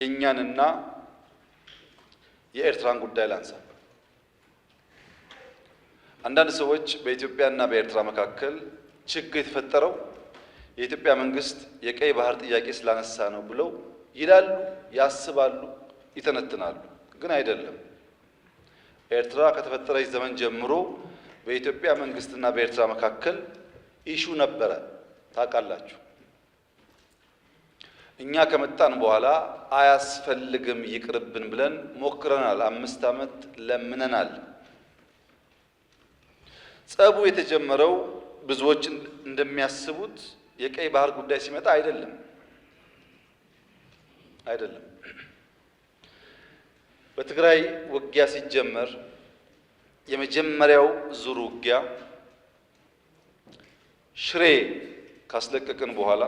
የእኛንና የኤርትራን ጉዳይ ላንሳ። አንዳንድ ሰዎች በኢትዮጵያና በኤርትራ መካከል ችግር የተፈጠረው የኢትዮጵያ መንግስት የቀይ ባህር ጥያቄ ስላነሳ ነው ብለው ይላሉ፣ ያስባሉ፣ ይተነትናሉ። ግን አይደለም። ኤርትራ ከተፈጠረች ዘመን ጀምሮ በኢትዮጵያ መንግስትና በኤርትራ መካከል issue ነበረ። ታውቃላችሁ። እኛ ከመጣን በኋላ አያስፈልግም ይቅርብን ብለን ሞክረናል። 5 ዓመት ለምነናል። ጸቡ የተጀመረው ብዙዎች እንደሚያስቡት የቀይ ባህር ጉዳይ ሲመጣ አይደለም አይደለም። በትግራይ ውጊያ ሲጀመር የመጀመሪያው ዙር ውጊያ ሽሬ ካስለቀቅን በኋላ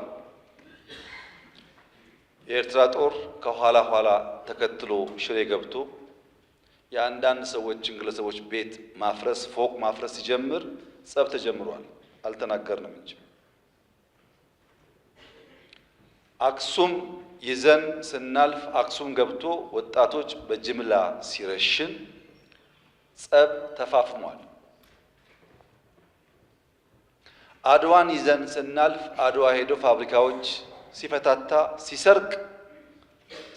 የኤርትራ ጦር ከኋላ ኋላ ተከትሎ ሽሬ ገብቶ የአንዳንድ ሰዎችን ግለሰቦች ቤት ማፍረስ ፎቅ ማፍረስ ሲጀምር ጸብ ተጀምሯል። አልተናገርንም እንጂ አክሱም ይዘን ስናልፍ አክሱም ገብቶ ወጣቶች በጅምላ ሲረሽን ጸብ ተፋፍሟል። አድዋን ይዘን ስናልፍ አድዋ ሄዶ ፋብሪካዎች ሲፈታታ ሲሰርቅ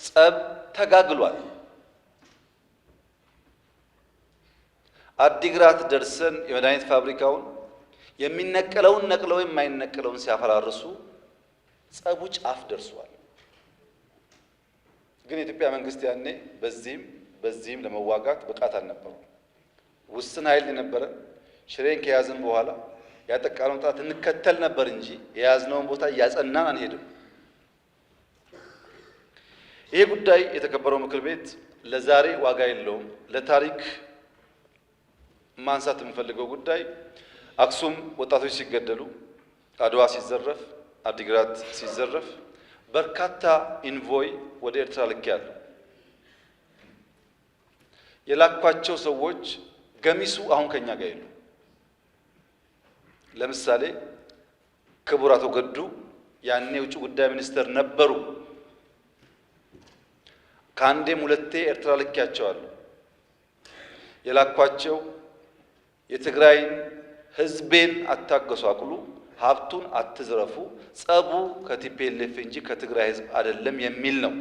ጸብ ተጋግሏል። አዲግራት ደርሰን የመድኃኒት ፋብሪካውን የሚነቀለውን ነቅለው የማይነቀለውን ሲያፈራርሱ ጸቡ ጫፍ ደርሷል። ግን የኢትዮጵያ መንግስት ያኔ በዚህም በዚህም ለመዋጋት ብቃት አልነበረው። ውስን ኃይል የነበረ ሽሬን ከያዝን በኋላ ያጠቃነውን ጠላት እንከተል ነበር እንጂ የያዝነውን ቦታ እያጸናን አንሄድም። ይሄ ጉዳይ የተከበረው ምክር ቤት ለዛሬ ዋጋ የለውም። ለታሪክ ማንሳት የምፈልገው ጉዳይ አክሱም ወጣቶች ሲገደሉ፣ አድዋ ሲዘረፍ፣ አዲግራት ሲዘረፍ በርካታ envoy ወደ ኤርትራ ልኬያለሁ። የላኳቸው ሰዎች ገሚሱ አሁን ከኛ ጋር የሉ። ለምሳሌ ክቡር አቶ ገዱ ያኔ የውጭ ጉዳይ ሚኒስትር ነበሩ። ከአንዴም ሁለቴ ኤርትራ ልኬያቸዋለሁ። የላኳቸው የትግራይን ህዝቤን አታጎሳቁሉ፣ ሀብቱን አትዝረፉ፣ ጸቡ ከ TPLF እንጂ ከትግራይ ህዝብ አይደለም የሚል ነው።